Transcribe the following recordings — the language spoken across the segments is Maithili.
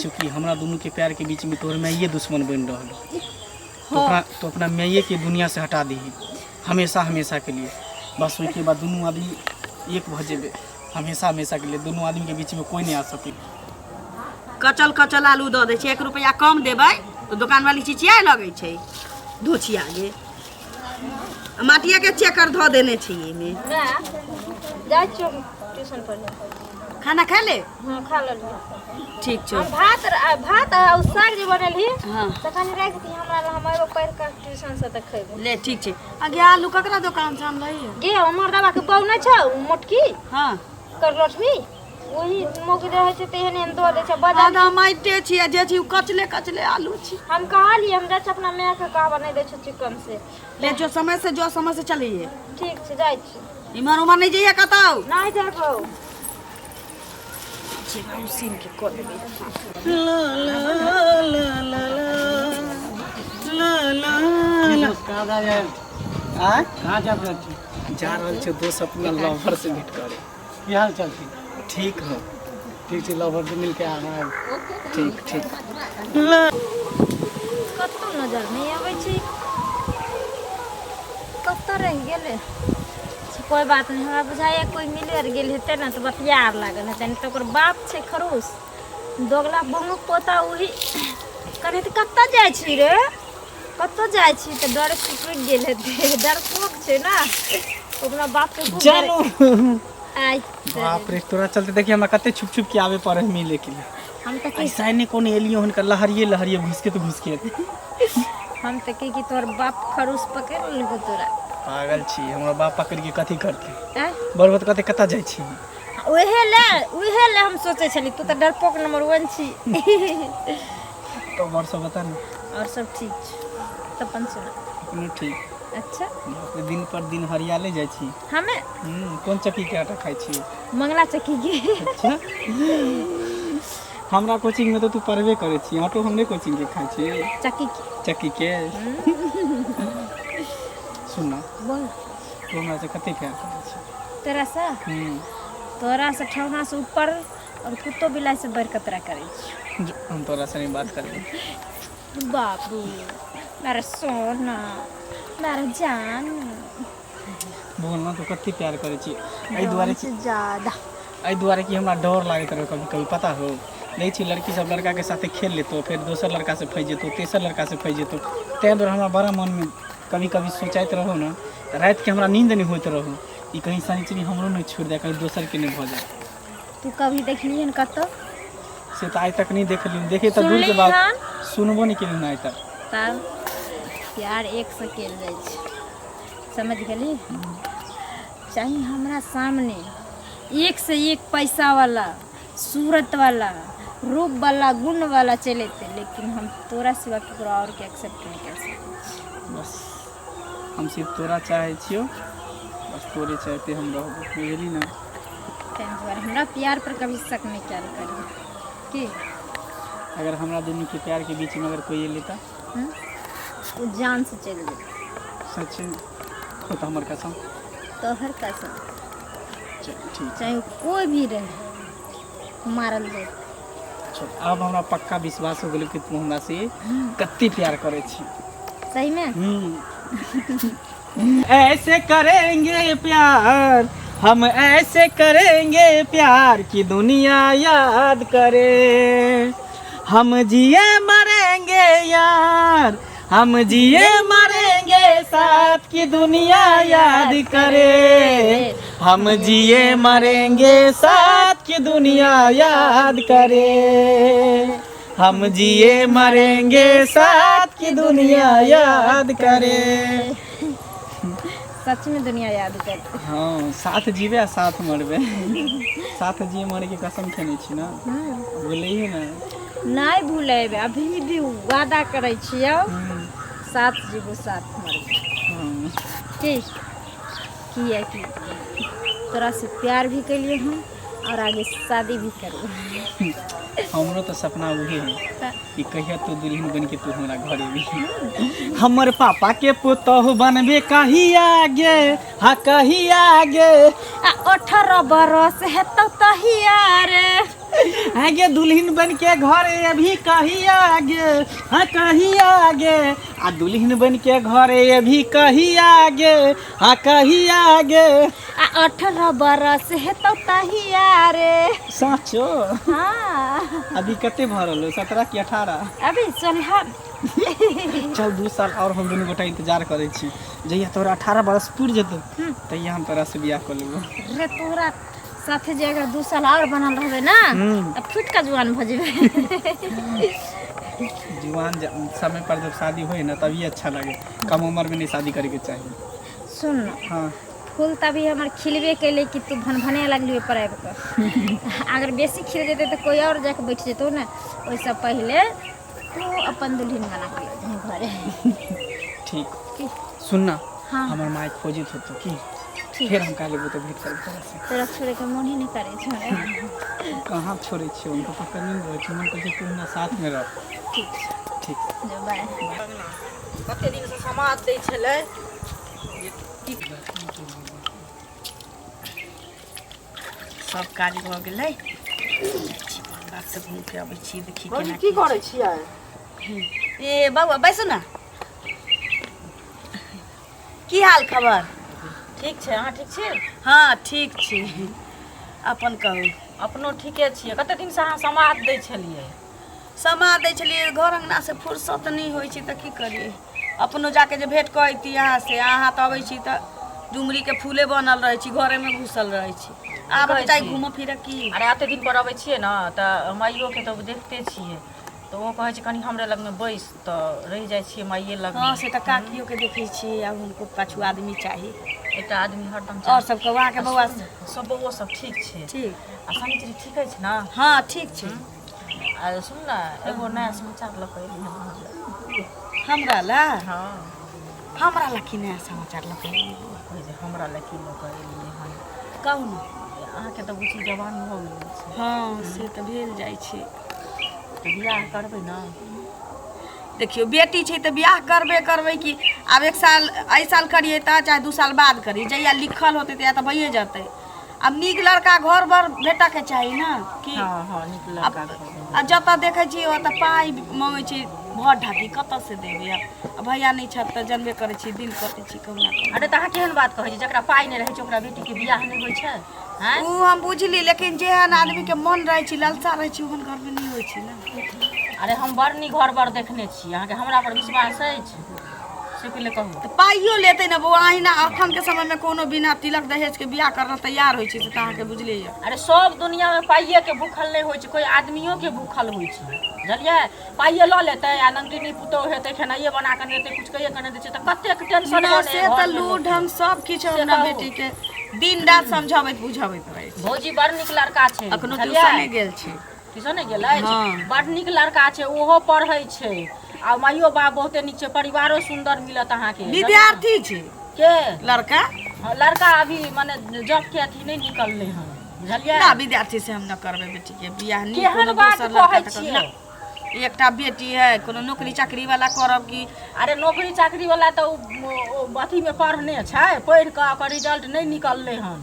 चूँकि हमरा दुनूके प्यारके बीचमे तोहर माइए दुश्मन बनि रहल हो। तो अपना तो अपना माइए के दुनिया से हटा दीही हमेशा हमेशा के लिए। बस ओहिके बाद दुनू आदमी एक भऽ जेबै हमेशा हमेशा के लिए। दुनू आदमी के बीच में कोई नहीं आ सके। कचल कचल आलू दऽ दै छै, 1 रुपैआ कम देबै तऽ दोकानवाली चिचियाए लगै छै, धोछिया गे माटिए के चेकर धऽ देने छै एहिमे। जाइ छियौ ट्यूशन पढ़े। खाना खा ले। हाँ, खा लेलियै। ठीक छौ। हम भात भात आ उ साग जे बनेलही तऽ कनि राखि दिही हमरा लए, हम एबो पढ़ि कऽ ट्यूशन से तऽ खैबो। ले ठीक छै। आ गे, आलू ककरा दोकान से आनलही? गे, हमर दाबा के बहू नहि छौ उ मोटकी हाँ करलठवी, वही मौगी रहै छै तऽ एहन एहन दऽ दै छै बाजार। आधा माइटे छी आ जे छी उ कचले कचले आलू छी। हम कहलियै, हम जाइ छी अपना माय के कहबा, नहि दै छौ चिकन से। ले जो, समय से जो, समय से चलिए। ठीक छै, जाइ छी। इम्हर उम्हर नहि जइए कतौ। नहि जाबौ। उसीन के कऽ देबै। ला ला ला ला ला ला ला ला। कहाँ जा जाए? आँय? कहाँ जा रहल छी? जा रहल छै दोस्त, अपना लवर से भेंट करे। की हाल चाल छै? ठीक हो। ठीक छै, लवर से मिलके आना। ठीक ठीक। कतहु नजर नहि अबै छै, कतऽ रहि गेलै? अच्छा, कोइ बात नहि। हमरा बुझाइए कोइ मिले आर गेल हेतै ने तऽ बतिया आर लागल हेतै, नहि तऽ ओकर बाप छै खड़ूस दोगला बमुक पोता। ओही कनि तऽ कतऽ जाइ छी रे, कतऽ जाइ छी, तऽ डर से रुकि गेल हेतै। डरपोक छै ने, अपना बापके खूब डरे। जानू। आइ बाप रे, तोरा चलते देखिए हमरा कते छुप छुप के आवे पड़े मिले के लिए। हम तऽ की ऐसा नहीं कोनो एलियो हुनकर लहरिए लहरिए घुसके तो घुसके। हम तऽ की कि तोहर बाप खड़ूस पकड़ि लेलको तोरा। पागल छी, हमरा बाप पकड़ के कथी करते? आँय? बड़ कते कतऽ जाइ छी? उहे ले हम सोचै छली, तू तऽ डरपोक नंबर 1 छी। तो और सब बता ने। और सब ठीक छै, तऽ अपन सुना। अपनो ठीक। अच्छा। बाप रे, दिन पर दिन हरियाले जाइ छी। हमे कोन चक्की के आटा खाइ छी? मंगला चक्की के। अच्छा, हमरा कोचिंग में तो तू पढ़बे करै छी, आटो हमरे कोचिंग के खाइ छी। चक्की के। चक्की के। सुन ना। बोल। तू हमरा से कते प्यार करै छी? तोरा से? तोरा से ठौना से ऊपर और कुत्तो बिलाई से बढ़ के तोरा करै छी। जो, हम तोरा से नहीं बात करबै। बाबू मेरा सोना, मेरा जान। बोल ना, तू कते प्यार करै छी? एहि दुआरे जान से ज्यादा। एहि दुआरे कि हमरा डर लागैत रहै कभी कभी, पता हो? देखै छी लड़की सब लड़का के साथे खेल लेतो, फेर दोसर लड़का से फँसि जेतौ, तेसर लड़का से फँसि जेतौ। ताहि दुआरे हमरा बड़ा मनमे कभी कभी सोचैत रहौ ने, तऽ रातिके हमरा नींद नहि होइत रहौ, ई कहीं शनिचरी हमरो नहि छोड़ि दे, कहीं दोसरके नहि भऽ जाय। तू कभी देखलियै हन कतौ? से तऽ आइ तक नहि देखलियै, देखे तऽ दूरके सुनली बात हन? सुनबो नहि केलियै आइ तक। तब प्यार एक से कयल जाइ छै, समझ गेली? चाहे हमरा सामने एक से एक पैसा वाला, सूरत वाला, रूप वाला, गुण वाला चलि अयतै, लेकिन हम तोरा सिवा ककरो और के एक्सेप्ट नहि कर सकै छी। बस हम सिर्फ तोरा चाहै छियौ, बस तोरे चाहते हम रहबो, बुझली ने? ताहि दुआरे हमरा प्यार पर कभी शक नहि कयल करी की। अगर हमरा दुनूके प्यारके बीचमे अगर कोइ एलै तऽ? हम्म? ओ जान से चलि जेतै। सच हो तऽ हमर कसम। तोहर कसम। चल ठीक। चाहे ओ कोइ भी रहे, मारल जाए। चल, आब हमरा पक्का विश्वास हो गेलै कि तू हमरा से कते प्यार करै छी। सही में? ऐसे करेंगे प्यार हम, ऐसे करेंगे प्यार कि दुनिया याद करे। हम जिए मरेंगे यार, हम जिए मरेंगे साथ की दुनिया याद करे। हम जिए मरेंगे साथ की दुनिया याद करे। हम जिए मरेंगे साथ की दुनिया याद करे। सच में दुनिया याद करते। हाँ, साथ जीवे आ साथ मरबे। साथ जिए मरे के कसम खेने छी ना, भूले ना। नहीं भूलेबै, अभी भी वादा करै छियौ, साथ जीबो साथ मरबो। ठीक किया कि तोरा से प्यार भी केलिए हम और आगे शादी भी करबो। हमरो तऽ सपना उहे है कि कहिया तू दुल्हन बन के तू हमरा घर एबी। हमर पापा के पुतोहु बनबे कहिया गे, हा कहिया गे? आ 18 बरस हेतौ तहिया रे। आगे दुल्हन बन के घरे अभी कही आगे, हाँ कही आगे। आ दुल्हन बन के घरे अभी कही आगे, हाँ कही आगे। आ 18 बरस हेतौ तहिया रे। साँचो? हाँ। अभी कते भरल हो, 17 कि 18? अभी 16। चल 2 साल और हम दुनू गोटा इंतजार करै छी, जहिया तोरा 18 बरस पुरि जेतौ तहिया हम तोरा से बियाह कऽ लेबौ। रे तोरा साथे जे अगर 2 साल और बनल रहबे ना त फुट का जुआन भ जेबे। जुआन समय पर जब शादी होए ना तभी अच्छा लगे, कम उम्र में नहीं शादी करे के चाहिए। सुन ना। हाँ। फूल तभी हमर खिलबे कैले कि तू भनभने लगली ओहि पर आबि कऽ। अगर बेसी खिल जेतै तऽ कोई और जाके बैठ जेतौ ने, ओहिसँ पहिले तू अपन दुल्हन बना के लऽ जाही घरे। ठीक। सुन ना। हाँ। हमर माय खोजित होतो की ठीक। फिर हम काल्हि एबो तऽ भेंट करब तोरा से। तोरा छोड़े के मन ही नहीं करे छौ। कहाँ छोड़ै छियौ, उनको पकड़ नहीं रहै छै, मन करै छै तू हमरा साथ में रह। ठीक। ठीक। जो बाय। कते दिन से समाज दै छलै। सब काज भऽ गेलै, बात से घूम के अबै छी, देखी केना की करै छियै। ए बौआ बैसू ना, की हाल खबर? ठीक छै, अहाँ ठीक छी? हाँ ठीक छी, अपन कहू। अपनो ठीके छियै। कते दिन से अहाँ समाद दै छलियै? समाद दै छलियै, घर अंगना से फुर्सत नहि होइ छै तऽ की करियै, अपनो जाके जे भेंट कऽ अयती अहाँ से। अहाँ तऽ अबै छी तऽ डुमरी के फूले बनल रहै छी, घरे में घुसल रहै छी। आब कहै चाहे छी। घूमऽ फिरऽ की। अरे एते दिन पर अबै छियै ने तऽ माइयोके तऽ देखते छियै, तऽ ओ कहै छै कनि हमरे लगमे बैस, तऽ रहि जाइ छियै माइये लगमे। हाँ से तऽ काकियो के देखै छियै, आब हुनको पाछू आदमी चाही, एकटा आदमी हरदम और सब कहू अहाँके बौआ सब बौओ सब ठीक छै? ठीक। आ शनिचरी ठीक अछि ने? हाँ ठीक छै। आ सुन ने, एगो नया समाचार लऽ कऽ एलियै हन अहाँ लग। हमरा ला? हाँ। हमरा ला की नया समाचार लऽ कऽ एलियै बौआ? कहै छै हमरा ला की लऽ कऽ एलियै हन? कहू ने। अहाँके तऽ बुच्ची जवान भऽ गेल छै। हाँ से तऽ भेल जाइ छै। तऽ बियाह करबै ने? देखियौ बेटी छै तऽ बियाह करबे करबै कि आब 1 साल एहि साल करियै तऽ चाहे 2 साल बाद करियै, जहिया लिखल होतै तहिया तऽ भइए जेतै। आब नीक लड़का घर बर भेटऽके चाही ने की? हाँ हाँ नीक लड़का घर बर। आ जतऽ देखै छियै ओतऽ पाइ मङ्गै छै भर ढाकी, कतऽ से देबै आब? आ भैया नहि छथि तऽ जनबे करै छी, दिन कटै छी कहुना कहुना। अरे तऽ अहाँ केहन बात कहै छी, जकरा पाइ नहि रहै छै ओकरा बेटीके बियाह नहि होइ छै? आँय? ओ हम बुझली, लेकिन जेहन आदमीके मन रहै छै, ललसा रहै छै, ओहन घरमे नहि होइ छै ने। अरे हम बड़ नीक घर बर देखने छी, अहाँके हमरा पर विश्वास अछि से पहिले कहू। तऽ पाइयो लेतै ने बौआ, अहिना अखनके समयमे कोनो बिना तिलक दहेजके बियाह करना तैयार होइ छै, से तऽ अहाँके बुझले यऽ। अरे सब दुनियामे पाइएके भूखल नहि होइ छै, कोइ आदमियोके भूखल होइ छै, बुझलियै? पाइए लऽ लेतै आ नंगटिनी पुतोहु हेतै, खेनाइए बना कऽ नहि देतै, किछु कहिए कऽ नहि दै छै, तऽ कतेक टेंशन ना, बनै से घरमे तऽ लू लोकके। ढंग सब किछु से अपना कहू। बेटीके दिन रात समझबैत बुझबैत रहै छै। भौजी बड़ नीक लड़का छै, अखनो बुझलियै? ट्यूशने गेल छै। ट्यूशने गेल अछि? हाँ। बड़ नीक लड़का छै, ओहो पढ़ै छै, आ माइयो बाप बहुते नीक छै, परिवारो सुन्दर मिलत अहाँके। विद्यार्थी छै के लड़का? हाँ, लड़का अभी माने जॉब के अथी नहीं निकलले हन, बुझलियै? ना विद्यार्थी से हम न करबै बेटी के बियाह, नहीं केहन कोनो बात दोसर लड़का कहै तऽ छियै? ना। एकटा बेटी है, कोनो नौकरी चाकरी वाला करब की? अरे नौकरी चाकरी वाला तऽ ओ अथी में पढ़ने छै, पढ़ि कऽ ओकर रिजल्ट नहीं निकलले हन,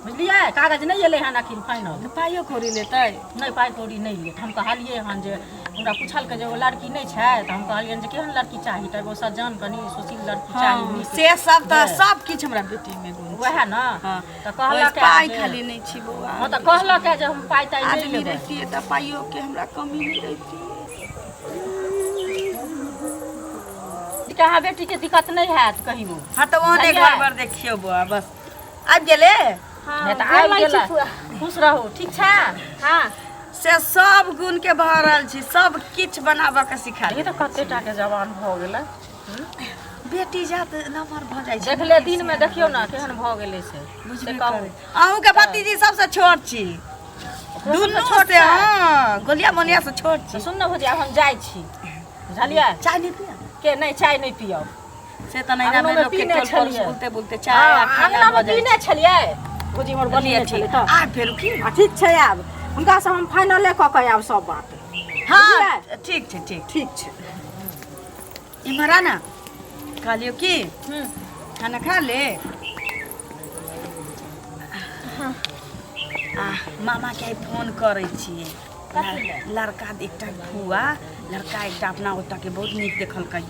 बुझलियै? कागज नहीं एलै हन अखन फाइनल। तऽ पाइयो कौड़ी लेतै? नहि पाइ कौड़ी नहि लेत। हम कहलियै हन जे हमरा पुछलकै जे एगो लड़की नहि छै, तऽ हम कहलियनि जे केहन लड़की चाही, तऽ एगो सज्जन कनि सुशील लड़की चाही हाँ, नीक। से सब तऽ सब किछु हमरा बेटी में गुण छै। वएह ने। हाँ। तऽ कहलक पाइ जे- खाली नहि छी बौआ। हाँ, तऽ कहलक जे हम पाइ ताइ नहि आदमी लेबै। रहितियै तऽ पाइयो के हमरा कमी नहि रहितियै। कि अहाँ बेटी के दिक्कत नहि हैत कहियो। हाँ तऽ ओहने बुझलियै? घर पर देखियौ बौआ, बस आबि गेलै? हाँ, नहि तऽ गोर आबि लागै छी गेलै। फुआ। खुश रहू, ठीक छै? हाँ। से सब गुण के भरल छी, सब किछु बनाबऽ के सिखा ई तऽ कते टा के जवान भऽ गेलै। बेटी जात नमहर भऽ जाइ छै। देखले दिन में देखियौ ने केहन भऽ गेलै से। बुझबे से कहू। करै। अहूँके भतीजी सबसँ छोट छी। ओकरो सबसँ दुनू छोट से छै। हाँ, गोलिया मोलिया से छोट छी। तऽ सुन ने भौजी, आब हम जाइ छी, बुझलियै? चाय नहि पियब? के नहि, चाय नहि पियब। से तऽ नैना अङ्गनोमे में लोक के पीने टोल पड़ोस छलियै। बोलते बोलते चाय आ खाना अङ्गनामे भऽ जाइ पीने छलियै भौजी, हमर बनेने छलै तऽ। आ फेर की? आ ठीक छै, आब हुनकासँ हम फाइनले कऽ कऽ आयब सब बात। हाँ ठीक छै, ठीक ठीक छै। इम्हर आ ना, कहलियौ की खाना खा ले। आ मामाके आइ फोन करै छियै। लड़का एकटा फुआ लड़का एकटा अपना ओतऽके बहुत नीक देखलकै,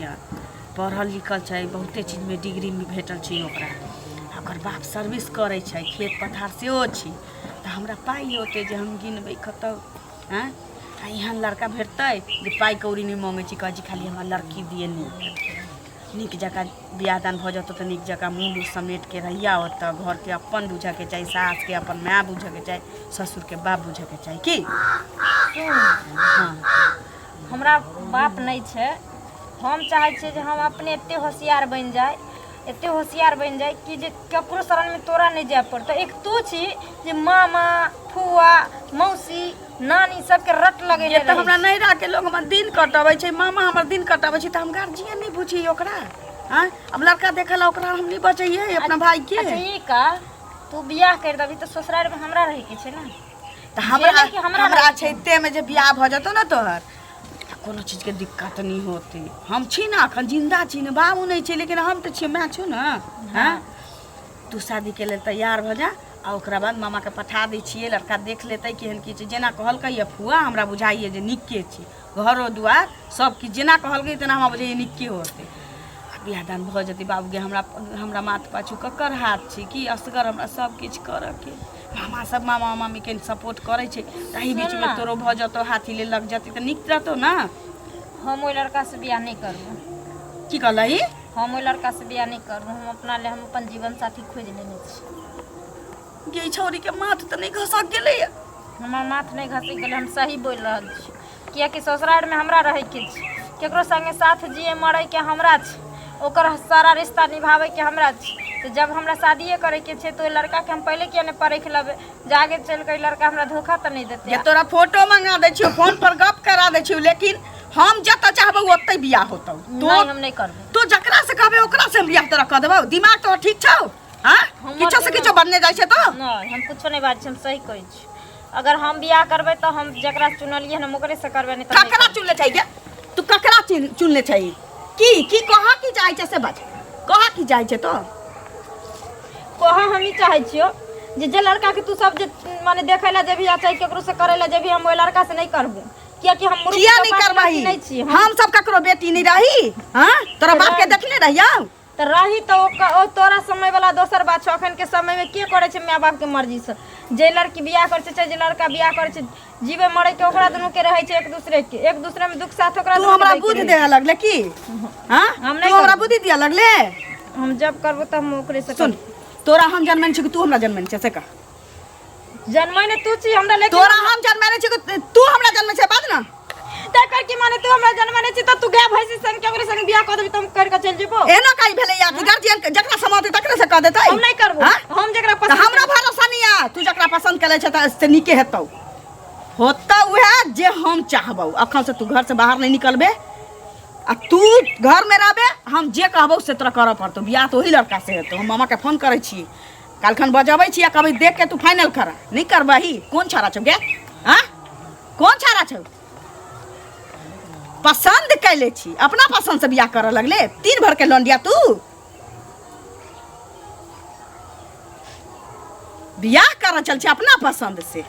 पढ़ल लिखल छै, बहुते चीजमे डिग्री भेटल छै ओकरा। आ ओकर बाप सर्विस करै छै, खेत पथार सेहो छै। तऽ हमरा पाइ होतै जे हम गिनबै कतऽ? आँय, आ एहन लड़का भेटतै जे पाइ कौड़ी नहि मङ्गै छै, कहै छै खाली हमरा लड़की दिअ नीक नीक जकाँ। बियाह दान भऽ जेतौ तऽ नीक जकाँ मूल उल समेटके रहिया ओतऽ। घरके अपन बुझऽके चाही, सासके अपन माय बुझऽके चाही, ससुरके बाप बुझऽके चाही की। सुन, हमरा बाप नहि छै। हम चाहै छियै जे हम अपने एते होशियार बनि जाइ, एते होशियार बनि जाइ कि जे ककरो शरणमे तोरा नहि जाय पड़तौ। एक तू छी जे मामा, फुआ, मौसी, नानी सबके रट लगेने ये तऽ रहै। हमरा नैहराके लोग हमर दिन कटबै छै, मामा हमर दिन कटबै छै, तऽ हम गार्जियन नहि बुझियै ओकरा। आँय, आब लड़का देखै लए ओकरा हम नहि बचैयै अपना भाइके। अच्छा, ई का तू बियाह करि देबही तऽ ससुरारिमे हमरा रहैके छै ने? तऽ हमरा जेना कि हमरा हमरा रहै छै तेमे जे बियाह भऽ जेतौ ने तोहर, तऽ कोनो चीजके दिक्कत नहि होतै। हम छी ने, अखन जिन्दा छी ने। बाबू नहि छै, लेकिन हम तऽ छियै, माय छौ ने। हँ, तू शादीके लेल तैयार भऽ जा आ ओकरा बाद मामाके पठा दै छियै, लड़का देख लेतै केहन की छै। जेना कहलकै यऽ फुआ, हमरा बुझाइए जे नीके छै। घरो दुआर सब किछु जेना कहलकै तेना हमरा बुझाइए नीके होतै। आ बियाह दान भऽ जेतै बाबूके, हमरा हमरा माथ पाछू ककर हाथ छै कि असगर हमरा सब किछु करऽके? मामा सब, मामा मामी कनि सपोर्ट करै छै, ताहि बीचमे तोरो भऽ जेतौ, हाथी ले लग जेतै तऽ नीक रहतौ ने। हम ओहि लड़कासँ बियाह नहि करबो। की कहलही? हम ओहि लड़कासँ बियाह नहि करबो। हम अपना ले हम अपन जीवन साथी खोजि लेने छी। गे छौरीके माथ तऽ नहि घसक गेलैए? हमर माथ नहि घसि गेलै, हम सही बोलि रहल छी। किएकि ससुरारिमे हमरा रहैके छै, ककरो सङ्गे साथ जिए मरैके हमरा छै, ओकर सारा रिश्ता निभाबैके हमरा छै। तऽ जब हमरा शादिए करैके छै तऽ ओहि लड़काके हम पहिले किए नहि परखि लेबै जे आगे चलि कऽ ई लड़का हमरा धोखा तऽ नहि देतै? जे तोरा फोटो मंगा दै छियौ, फोन पर गप करा दै छियौ, लेकिन हम जतऽ चाहबौ ओतै बियाह होतौ। तो नहि, हम नहि करबै। तू जकरा से कहबे ओकरा से हम बियाह तोरा कऽ देबौ। दिमाग तोहर ठीक छौ? हाँ, हमर किछो से दिमाग- किछो बनने जाइ छै तो। नहि, हम कुछो नहि बाजै छी, हम सही कहै छी। अगर हम बियाह करबै तऽ हम जकरा चुनलियै हन हम ओकरे से करबै, नहि तऽ नहि। ककरा चुनले छै गे तू? ककरा चुनले छै? की की कह की जाइ छै से बाज, कह की जाइ छै तो। कह हम ई चाहै छियौ जे जे लड़का के तू सब जे माने देखै लए जेबही आ चाहे केकरो से करै लए जेबही, हम ओहि लड़का से नहि करबो, कियाकि हम मूर्ख किया नहीं चपाट लड़की करबही? नहि छी हम। हम सब ककरो बेटी नहीं रही? हाँ, तोरा बाप के देखने रहियौ? तऽ रही तऽ ओ तोरा समय वाला दोसर बात छौ। अखन के समय में के करै छै माय बाप के मर्जी से? जे लड़की बियाह करै छै चाहे जे लड़का बियाह करै छै, जीवे मरै के ओकरा दुनू के रहै छै, एक दूसरे के एक दूसरे में दुख साथ ओकरा तू दुनू के हमरा दैके बुद्धि रहै देहे लगले की? हाँ, हम नहि तू हमरा करबो। बुद्धि दिया लगले? छै। हम जब करबो तऽ हम ओकरे से सुन, करबो। तोरा हम जनमेने छी कि तू हमरा जनमेने छै से कह। जनमै ने तू छी हमरा, लेकिन तोरा हम जनमेने छी कि तू हमरा जनमे छै, बाज ना। तकर की माने? तू हमरा जनमने छी तऽ तू गाय भैंसी संग केकरो संग बियाह कऽ देबी तऽ हम कर के चलि जेबो? एना काई भेलै या कि गार्जियन के जकरा समाते तकरे से कह देतै? हम नहि करबो। हाँ? हम जकरा तऽ पसंद हमरा भरोसा नहीं आ। तू जकरा पसंद करै छै तऽ से नीके हेतौ, होतौ उएह जे हम चाहबौ। अखन से तू घर से बाहर नहीं निकलबे आ तू घर में रहबे। हम जे कहबौ से तोरा करऽ पड़तौ। बियाह तऽ ओही लड़का से हेतौ। हम मामा के फोन करै छी, काल्हिखन बजबै छी आ कहबै देख के तू फाइनल कर। नहीं करबही? कोन छाड़ा छौ गे? हाँ, कोन छाड़ा छौ? पसंद कैले छी, अपना पसंद से बियाह करऽ लगले। तीन भर के लौंडिया, तू बियाह करऽ चल छी अपना पसंद से।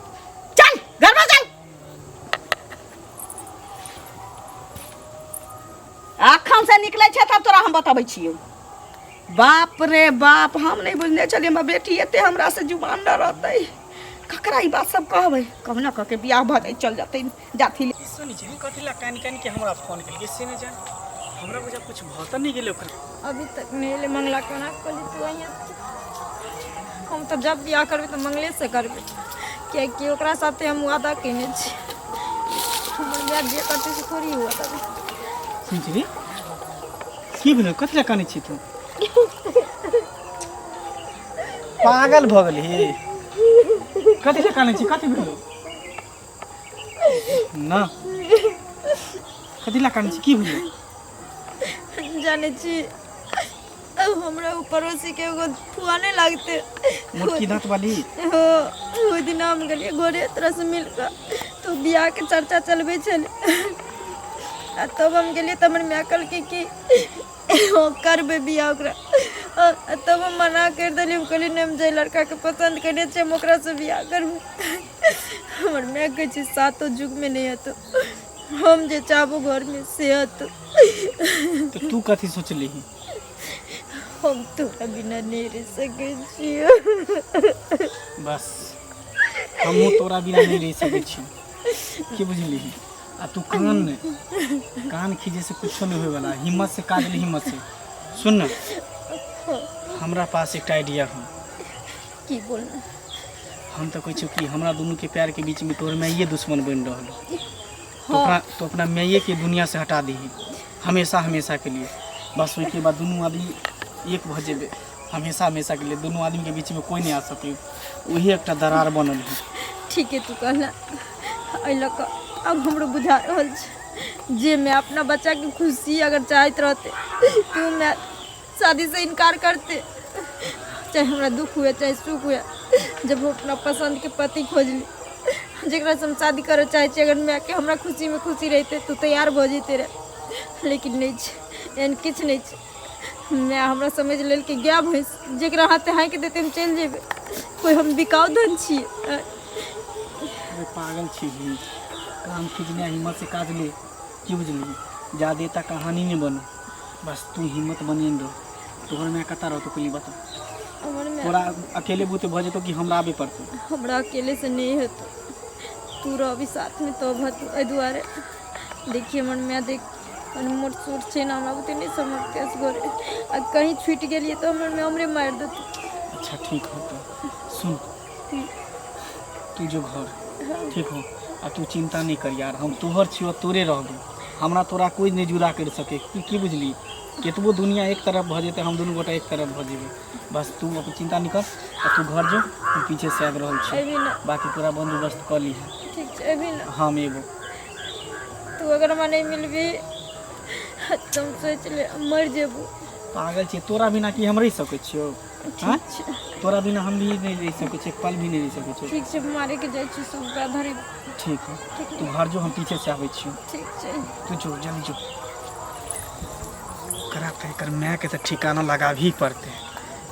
चल घर में चल। अखन से निकलै छै तब तोरा हम बतबै छियौ। बाप रे बाप, हम नहि बुझने छलियै हमर बेटी एते हमरा से जुबान न रहतै। ककरा ई बात सब कहबै? कहुना कऽ के बियाह भऽ जाइ, चल जतै जाथी। ई सुनी छी, कथी ला कानि कानि के हमरा फोन केलकै से नहि जान। हमरा बुझा कुछ भऽ तऽ नहि गेलै ओकरा। अभी तक नहि एलै मंगला। कोना कहली तू अहिया? हम तऽ जब बियाह करबै तऽ मंगले से करबै, कियाकि ओकरा साथे हम वादा केने छी। हमर बियाह जे करतै से थोड़ी हुआ तब। सुन छी, की भेलै? कथी ला कानै छी तू? पागल भऽ गेलही? कथी ला कानै छी? कथी भेलौ ना? कथी ला कानै छी? की भेलौ? जानै छी, अब हमरा उ पड़ोसी के एगो फुआ नहि लागते? मोटकी दाँत वाली? हो। ओहि दिन हम गेलियै घरे तोरा से मिल कऽ तऽ बियाह के चर्चा चलबै छलै आ तब हम गेलियै तऽ हमर माय कहलकै कि हँ करबै बियाह ओकरा। आ तब हम मना करि देलियै। हम कहलियै नहि, हम जाहि लड़काके पसन्द कयने छियै हम ओकरासँ बियाह करबै। हमर माय कहै छै सातो युगमे नहि हेतौ, हम जे चाहबो घरमे से हेतौ। तऽ तू कथी सोचलिही? हम तोरा बिना नहि रहि सकै छियौ। बस हमहूँ तोरा बिना नहि रहि सकै छी, की बुझलिही? आ तू कान नहि, कान खींचे से कुछो नहीं होए वाला। हिम्मत से काज ले, हिम्मत से। सुन ना, हमरा पास एक आइडिया हो। की बोलना? हम तो कहै छियौ कि हमरा दुनू के प्यार के बीच में तोहर माइये दुश्मन बनि रहल हो। तो अपना तो अपना माइये के दुनिया से हटा दीही हमेशा हमेशा के लिए। बस ओहिके बाद दुनू आदमी एक भऽ जेबै हमेशा हमेशा के लिए। दुनू आदमी के बीच में कोई नहीं आ सके, वही एकटा दरार बनल है। ठीके तू कहला। एहि लऽ कऽ आब हमरो बुझा रहल छै जे मैं अपना बच्चाके खुशी अगर चाहैत रहते तो मैं शादी से इनकार करते, चाहे हमरा दुख हुए चाहे सुख हुए। जब हम अपना पसन्दके पति खोजली जकरासँ हम शादी करऽ चाहै छी, अगर मायके हमरा खुशीमे खुशी रहितै तऽ तैयार भऽ जैते रहए, लेकिन नहि छै, एहन किछु नहि छै। माय हमरा समझि लेलकै गाय भैंस, जकरा हाथे हाँकि देतै हम चलि जेबै। कोइ हम बिकाउ धन छियै? अरे पागल छी, काम खींचने हिम्मत से काज ले, की बुझलिही? ज्यादे तक कहानी नहीं बनो, बस तू हिम्मत बनेने रह। तोहर माय कतऽ रहतौ, पहिले बता। हमर माय तोरा अकेले बुते भऽ जेतौ कि हमरा आबे पड़तौ? हमरा अकेले से नहीं हेतौ, तू रहबी साथमे तब हेतौ। एहि दुआरे देखिए हमर माय देख कनि मोट सोट छै ने, हमरा बुते नहि सम्हरतै असगरे। आ कहीं छुटि गेलियै तऽ हमर माय हमरे मारि देतौ। अच्छा ठीक हो, तो सुन, तू जो घर, ठीक हो? आ तू चिंता नहीं कर यार, हम तोहर छियो, तोरे रहबो। हमरा तोरा कोई नहीं जुदा कर सके, की की बुझली? केतबो दुनिया एक तरफ भऽ जेतै, हम दुनू गोटा एक तरफ भऽ जेबै। बस तू अपन चिंता नहीं कर आ तू घर जो, हम पीछे से आबि रहल छी। अयबी ने? बाकी पूरा बंदोबस्त कऽ लीहे। ठीक छै, अयबी ने? हम एबो। तू अगर हमरा नहि मिलबी तऽ हम सोचि ले मरि जेबो। पागल छियै, तोरा बिना की हम रहि सकै छियौ? आँय? ठीक छै। तोरा बिना हम भी नहीं रहि सकै छियै, एक पल भी नहीं रहि सकै छियै। ठीक छै, मारेके जाइ छी सब ओकरा धरि। ठीक है, तू घर जो, हम पीछे से आबै छियौ। ठीक छै। तू जो, जल्दी जो। करा तऽ एकर मायके तऽ ठिकाना लगाबही पड़तै।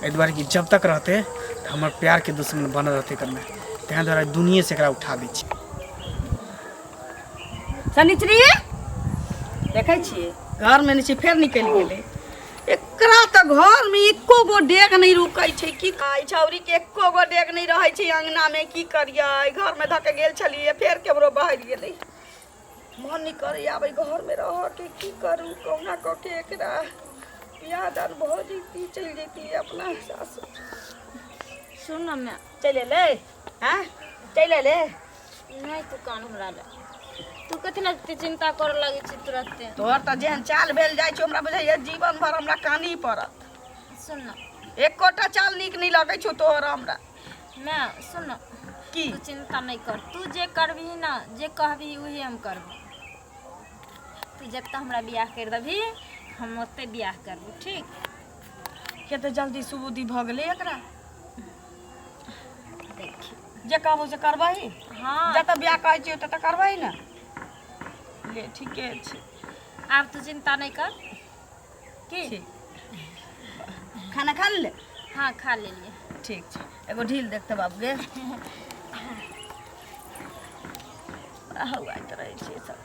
एहि दुआरे कि जब तक रहतै तऽ हमर प्यारके दुश्मन बनल रहतै एकर माय। ताहि दुआरे दुनिये से एकरा उठा दै छी। शनिचरी देखै छियै, घरमे नहि छै, फेर निकलि गेलै। एकरा तऽ घरमे एको गो डेग नहि रुकै छै। की कहै छौरीके एको गो डेग नहि रहै छै अङ्गनामे। की करियै? घरमे धऽ के गेल छलियै, फेर केम्हरो बहरि गेलै। मन नहि करैए आब एहि घरमे रहऽके। की करू? कहुना कऽ के एकरा बियाह दान भऽ जैती, चलि जैती अपना सासुर। सुन ने माय। चलि एलै? हँ, चलि एलै। नहि, तू कान हमरा लए। तू कथी लए एते चिंता करऽ लगै छी तुरत्ते? तोहर तऽ जेहन चाल भेल जाइ छौ, हमरा बुझाइए जीवन भर हमरा कानही पड़त। सुन ने। एकोटा चाल नीक नहि लगै छौ तोहर हमरा। माय, सुन ने। की? तू चिंता नहि कर। तू जे करबही ने, जे कहबही वही हम करबो। तू जतऽ हमरा बियाह करि देबही, हम ओतै बियाह करबो, ठीक? कते जल्दी सुबुद्धि भऽ गेलै एकरा। देखी। जे कहबो से करबही? हाँ। जतऽ बियाह कहै छियै ततऽ करबही ने? ले, ठीके छै। आब तू चिंता नहि कर की। ठीक। खाना खा ले? हाँ, खा लेलियै। ठीक छै, एगो ढील देखते बाबू गे। हौआइत रहै छै सब।